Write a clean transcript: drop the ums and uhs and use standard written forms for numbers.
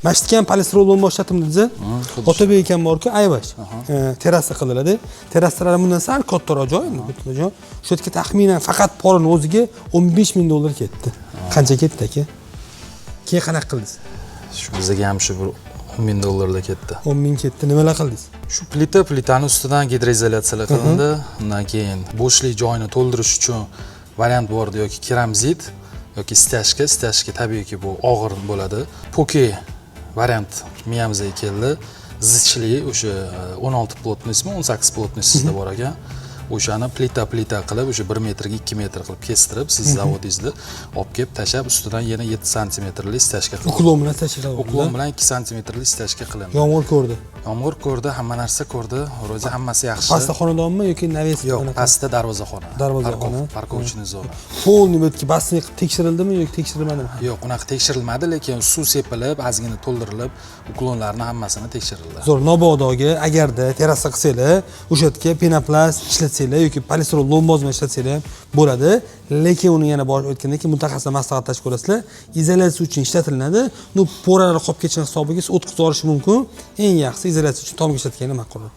Mana shu yerga ham полистирол lo'mba ishlatim dedingiz. Xuddi. Otabek akam borku, Ayvash. Terrasa qildilar. Terrasalar bundan sal kattaroq joy, endi katta joy. Shu yerga taxminan faqat porini o'ziga 15 ming dollar ketdi. Qancha ketdi, aka? Keyin qanaqa qildingiz? Shu bizaga ham shu bir 10 ming dollarlar ketdi. 10 ming ketdi. Nimalar qildingiz? Shu plitani ustidan gidroizolyatsiyalar qilindi. Undan keyin bo'shlik joyini to'ldirish uchun variant bor edi: yoki keramzit, yoki стяжка. Стяжка tabiiyki bu og'ir bo'ladi. Poke variant miyamizga keldi. Zichli o'sha 16 плотность mi, 18 плотность sizda bor ekan. O'shani plita plita qilib, o'sha 1 metrga 2 metr qilib kestirib, siz zavodingizda olib kelib tashlab, ustidan yana 7 santimetrli стяжка qilib, Уклон bilan tashlab. Уклон bilan 2 santimetrli стяжка qilindi. Yomg'ir ko'rdi. Yomg'ir ko'rdi, hamma narsa ko'rdi, вроде hammasi yaxshi. Pastda xonadonmi yoki навес? Yo'q, pastda darvozaxona. Darvozaxona. Парковочный zona. Полный bu yerga basseyn qilib tekshirilдimi yoki tekshirilmadimi? Yo'q, unaqa tekshirilmadi, lekin suv sepilib, ozgina to'ldirilib, уклон larni hammasini tekshirildi. Zo'r. Mabodoga agarda terrasa qilsanglar, o'sha yerga penoplast ishlatsanglar yoki полистирол lo'mbozma ishlatsanglar ham bo'ladi, lekin uni yana borib aytgandek, mutaxassislar maslahatlashib ko'rasizlar. Izolyatsiya uchun ishlatilinadi, ну, пора lar qolib ketishini hisobiga o'tkazib yuborishi mumkin. Eng yaxshisi, izolyatsiya uchun tomga ishlatgani ma'qulroq.